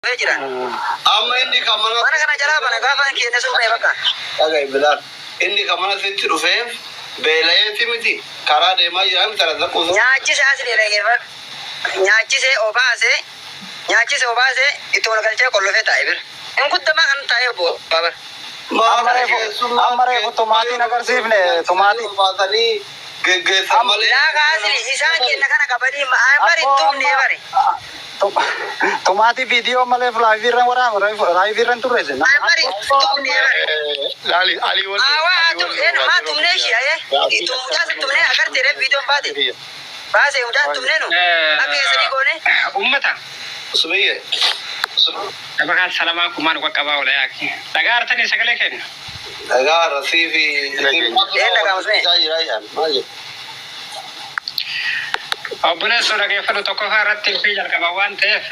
Dhufee jiran. Amma inni kan mana Mana kana jalaa bana gaafa keenya sun ba'e bakka. Dhaga'i Bilaal. Inni kan mana sitti dhufeef beela'eeti miti karaa deemaa jira miti razzaquu. Nyaachise asli dhaggeeffadhu. Nyaachisee obaase nyaachise obaase itti ol galchee qollofee taa'e bira. Hin guddamaa kan taa'ee obbo Babar. Maal Amma reefu tumaatiin agarsiifne tumaatii. Baasanii geggeessan malee. Laaga asli isaan kenna kana qabanii bari Akkoo tumnee bari. Tumaatii viidiyoo malee live irra waraaba live irra hin turre isin. Bari tumnee bari. Laali Ali wal. Awaa haa tum haa tumnee ishee ayee. Mucaa sun tumnee agartee reef viidiyoon baate. Baasee mucaan tumnee nu. Akka eessanii goone. Ummata Usmiyye. Maqaan salamaa kumaan qaqqabaa ola yaaki. Dhagaa hartanii sagalee kenna. Dhagaa rasii fi. Een dhagaa Usmiyye. Isaa jira jaan maal jedhu. Obboleessoo, dhageeffadhu. Tokkoffaa irratti ofii jalqaba waan ta'eef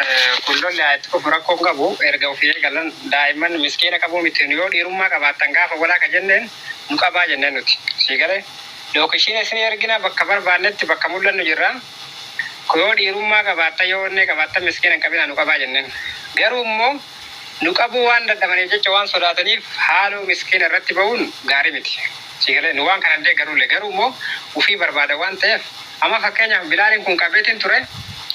kun lolli haa itti fufu, rakkoo hin qabu. Erga ofii eegalan daa'imman miskiina qabuu miti. Yoo dhiirummaa qabaattan gaafa walaa ka jenneen nu qabaa jenneen nuti. Sii galee location isin ergina, bakka barbaannetti bakka mul'annu jirra. Yoo dhiirummaa qabaattan, yoo onnee qabaattan, miskiina hin qabinaa, nu qabaa jenneen. Garuu immoo nu qabuu waan dadhabaniif jecha, waan sodaataniif, haaloo miskiina irratti ba'uun gaarii miti. Sii galee nu waan kana deeggaruullee, garuu immoo ofii barbaada waan ta'eef, amma fakkeenyaaf Bilaaliin kun qabeetiin ture,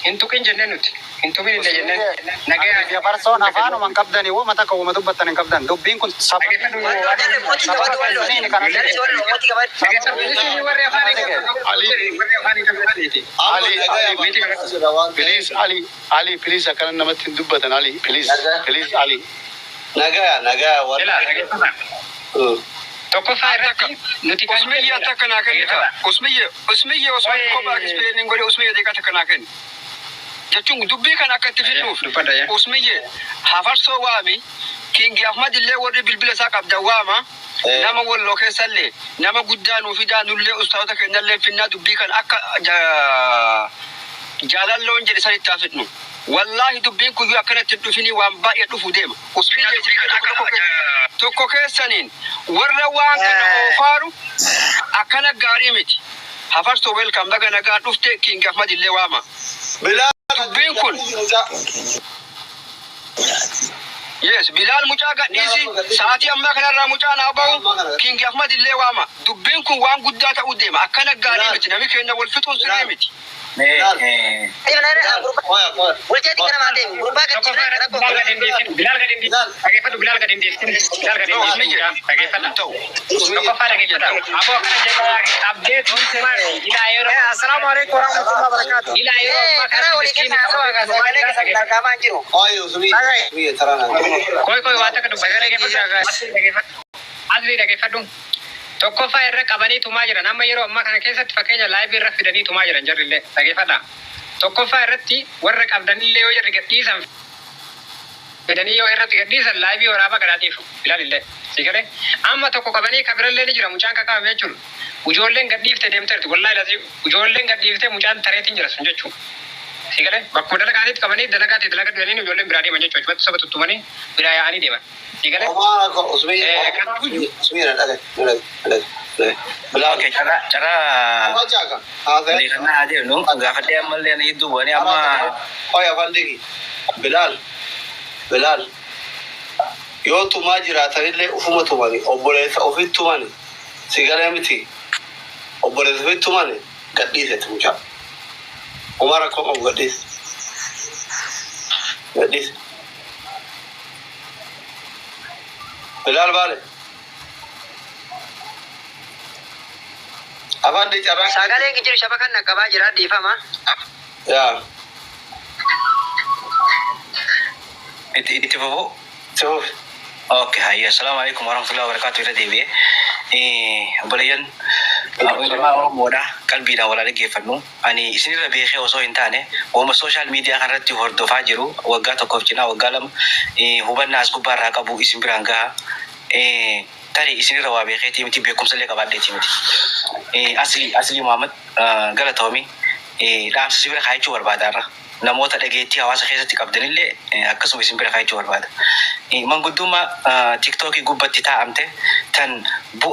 hin tuqin jenneen nuti. Hin tumin illee jenneen nagaya. Farsoon afaanuma hin qabdani, wama takka wama dubbattan hin qabdan. Dubbiin kun saba. Walloo jalle mootii qabatu walloo. Jalli walloo mootii qabatu. Warri afaan warri afaan hin qabaniiti. Amma Ali, dhagaya Ali, bakka waan ta'eef. Please Ali, Ali, please, akkana namatti hin dubbatan. Ali, please, please, Ali. Nagaya nagaya warra. Ilaa, dhageeffata. Tokkoffaa irratti nuti kan Usmiyya takka naa kennita. Usmiyya, Usmiyya osoo kophaa explain godhe, Usmiyya deeqaa takka naa kenni. Jechuun dubbii kana akka itti fidnuuf. Dubbadha yaa. Usmiyye, hafarsoo waami. Kingi Ahmad illee warri bilbila isaa qabdan waama. Nama Walloo keessallee nama guddaa nuu fidaa, nullee ustaazota keenyallee finnaa, dubbii kana akka jaalalloon jedhe sanitti haa fidnu. Wallaahi dubbiin kun yoo akkanatti hin dhufinii waan baay'ee dhufu deema. Usmiyye, tokko tokko keessaniin warra waan kana oofaaru akkana gaarii miti. Hafarsoo, welcome, baga nagaa dhufte. King Ahmad illee waama. Bilaal. Dubbiin kun yes, Bilaal mucaa gadhiisi, sa'aatii ammaa kanarraa mucaa naa bahu. King Ahmad illee waama. Dubbiin kun waan guddaa ta'uu deema. Akkana gaarii miti. Namni keenya wal fixuun sirrii miti. Bulcheetti kana maatee gurbaa Tokkoffaa gadhiifne irratti rakkoo Bilaal gadi hin dhiifin. Bilaal gadi hin dhiifin. Dhageeffadhu, Bilaal gadi hin dhiifin. Bilaal gadi hin dhiifin. Dhageeffadha. Tokkoffaa dhageeffadha. Aboo akkana jedhaa qabdee tumaa ilaa yeroo. Assalaamu alaikum warahmatullahi wabarakatuh. Ilaa yeroo ammaa Karaa kanatti walii miskiina kenna haasawaa qabdee sagalee tumaa keessan argamaa hin jiru. Waayo Usmiyye taraa naa. Koi koi, waan takka dubbadha. Dhageeffadhu. Asli dhageeffadhu. Tokkoffaa irra qabanii tumaa jiran. Amma yeroo ammaa kana keessatti fakkeenya live irra fidanii tumaa jiran jarrillee. Dhageeffadha. Tokkoffaa irratti warra qabdanillee yoo jarri gadhiisan fidanii yoo irratti gadhiisan live waraabaa gadaatiif ilaalillee. Si galee amma tokko qabanii kabirallee ni jira, mucaan kakabame jechuudha. Ijoolleen gadhiifte deemteerti. Wallaahi lazii ijoolleen gadhiifte, mucaan tareetiin jira sun jechuudha. Si galee bakkuma dalagaatiitti qabanii dalagaatti dalaga dhufanii ijoolleen biraa deeman jechuudha. Achumatti saba tuttumanii biraa yaa'anii deeman. Si galee. Homaa rakkoo Usmiyye. Usmiyye, na dhagaye na dhagaye na dhagaye. Bilaal. Okay, carraa carraa Machaaka. Haasa'e. odeeffannaa haa deemnu. Gaafadhee ammallee ani hedduu bu'anii amma. Qoy afaan digi. Bilaal. Bilaal. Yoo tumaa jiraatanillee ufuma tumani, obboleessa ofitti tumani, si galee miti, obboleessa ofitti tumani gadhiisetti mucaa. Homaa rakkoo qabu, gadhiise. Gadhiise. Bilaal baale. Afaan di carraa. Sagaleen jiru shabakan naqqabaa jira, dhiifama. Yaa. Itti fufu. Si fufi. Okay, hayya. Assalaamu alaikum warahmatullahi wabarakatuh. Irra deebi'ee. Obboleeyyan ilmaa Oromoodha. Qalbiidhaan walaa dhaggeeffannu. Ani isinirra beekee osoo hin taane, waanuma social media kanarratti hordofaa jiru waggaa tokkoof cinaa waggaa 2 hubannaa as gubbaarraa qabu isin biraan gaha. Tarii isinirra waa beekeetii miti, beekumsa illee qabaadheetii miti. Asli Asli Muhammad, galatoomi, dhaamsa si bira kaayachuu barbaada har'a. Namoota dhageettii hawaasa keessatti qabdanillee akkasuma isin bira kaayachuu barbaada. Manguddummaa TikTokii gubbatti taa'amte tan bu'aa